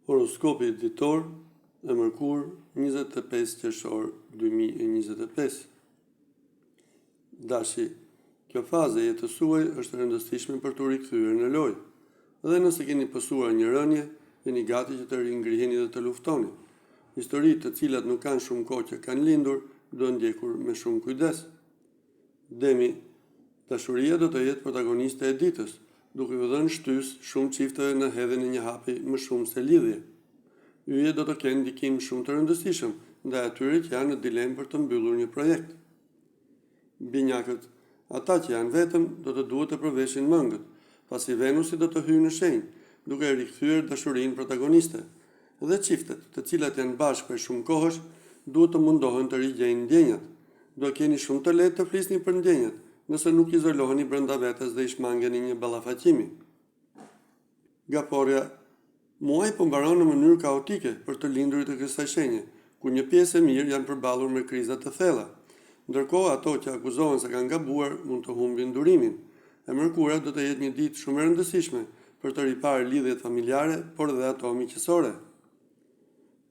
Horoskopi ditor, e mërkurë, 25 qershor 2025. Dashi, kjo fazë e jetës suaj është e rëndësishme për t'u rikthyer në lojë. Dhe nëse keni pësuar një rënie, jeni gati që të ringriheni dhe të luftoni. Historitë të cilat nuk kanë shumë kohë që kanë lindur, duhen ndjekur me shumë kujdes. Demi, dashuria do të jetë protagoniste e ditës, duke u dhënë shtysë shumë çifteve në hedhjen e një hapi më shumë se lidhje. Yjet do të kenë ndikim shumë të rëndësishëm ndaj atyre që janë në dilemë për të mbyllur një projekt. Binjakët, ata që janë vetëm do të duhet të përveshin mëngët, pasi Venusi do të hyjë në shenjë, duke e rikthyer dashurinë protagoniste. Dhe çiftet, të cilat janë bashkë prej shumë kohësh, duhet të mundohen të rigjejnë ndjenjat. Do e keni shumë të lehtë të flisni për ndjenjat, nëse nuk izoloheni brenda vetes dhe i shmangeni një ballafaqimi. Gaforrja, Muaji po mbaron në mënyrë kaotike për të lindurit e kësaj shenje, ku një pjesë e mirë janë përballur me kriza të thella. Ndërkohë, ato që akuzohen se kanë gabuar mund të humbin durimin. E mërkura do të jetë një ditë shumë e rëndësishme për të riparë lidhjet familjare, por dhe ato miqësore.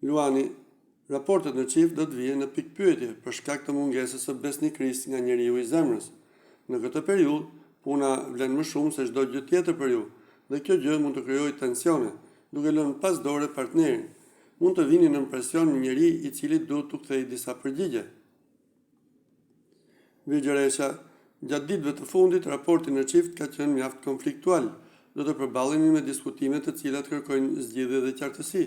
Luani, Raportet në çift do të vihen në pikëpyetje për shkak të mungesës së besnikërisë nga njeriu i zemrës. Në këtë periudhë, puna vlen më shumë se çdo gjë tjetër për ju dhe kjo gjë mund të krijojë tensione, duke lënë pas dore partnerin. Mund të vini nën presion një njeri i cili duhet t'u kthejë disa përgjigje. Virgjëresha, Gjatë ditëve të fundit, raporti në çift ka qenë mjaft konfliktual. Do të përballeni me diskutime të cilat kërkojnë zgjidhje dhe qartësi.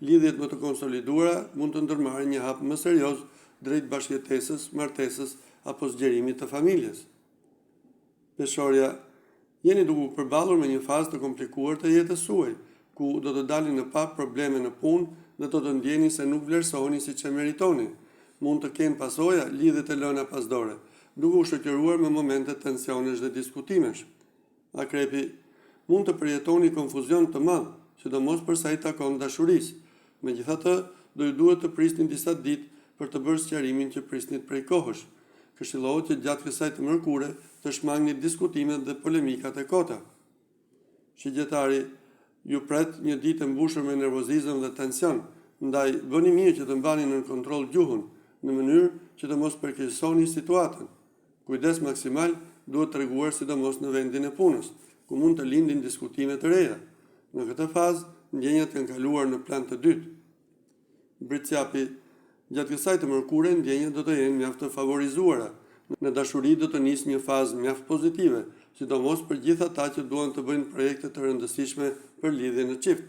Lidhjet më të konsoliduara mund të ndërmarrin një hap më serioz drejt bashkëjetesës, martesës apo zgjerimit të familjes. Peshorja, Jeni duke u përballur me një fazë të komplikuar të jetës suaj, ku do të dalin në pah probleme në punë dhe do të ndjeni se nuk vlerësoheni siç e meritoni. Mund të kenë pasoja lidhjet e lëna pas dore, duke u shoqëruar me momente tensionesh dhe diskutimesh. Akrepi, Mund të përjetoni konfuzion të madh, sidomos për sa i takon dashurisë. Megjithatë, do ju duhet të prisni disa ditë për të bërë sqarimin që prisnit prej kohësh. Këshillohet që gjatë kësaj të mërkure të shmangni diskutimet dhe polemikat e kota. Shigjetari, Ju pret një ditë e mbushur me nervozizëm dhe tension, ndaj bëni mirë që të mbani nën kontroll gjuhën, në mënyrë që të mos përkeqësoni situatën. Kujdes maksimal duhet treguar sidomos në vendin e punës, ku mund të lindin diskutime të reja. Në këtë fazë, ndjenjat kanë kaluar në plan të dytë. Bricjapi, Gjatë kësaj të mërkure ndjenjat do të jenë mjaft të favorizuara. Në dashuri do të nisë një fazë mjaft pozitive, sidomos për gjithë ata që duan të bëjnë projekte të rëndësishme për lidhje në çift.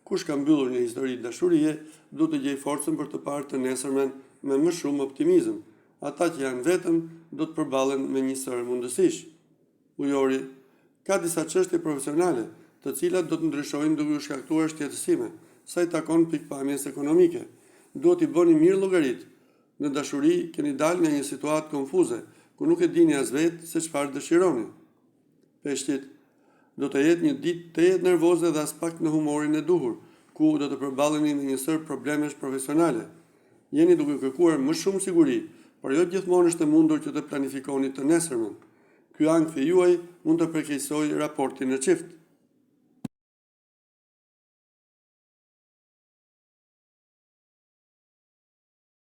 Kush ka mbyllur një histori dashurie, duhet të gjejë forcën për të parë të nesërmen me më shumë optimizëm. Ata që janë vetëm do të përballen me një sërë mundësish. Ujori, Ka disa çështje profesionale, të cilat do të ndryshojnë duke ju shkaktuar shqetësime, sa i takon pikëpamjes ekonomike. Duhet t'i bëni mirë llogaritë. Në dashuri keni dalë nga një situatë konfuze, ku nuk e dini as vetë se çfarë dëshironi. Peshqit, Do të jetë një ditë tejet nervoze dhe aspak në humorin e duhur, ku do të përballeni me një sërë problemesh profesionale. Jeni duke kërkuar më shumë siguri, por jo gjithmonë është e mundur që të planifikoni të nesërmen. Ky ankth i juaj mund të përkeqësojë raportin në çift.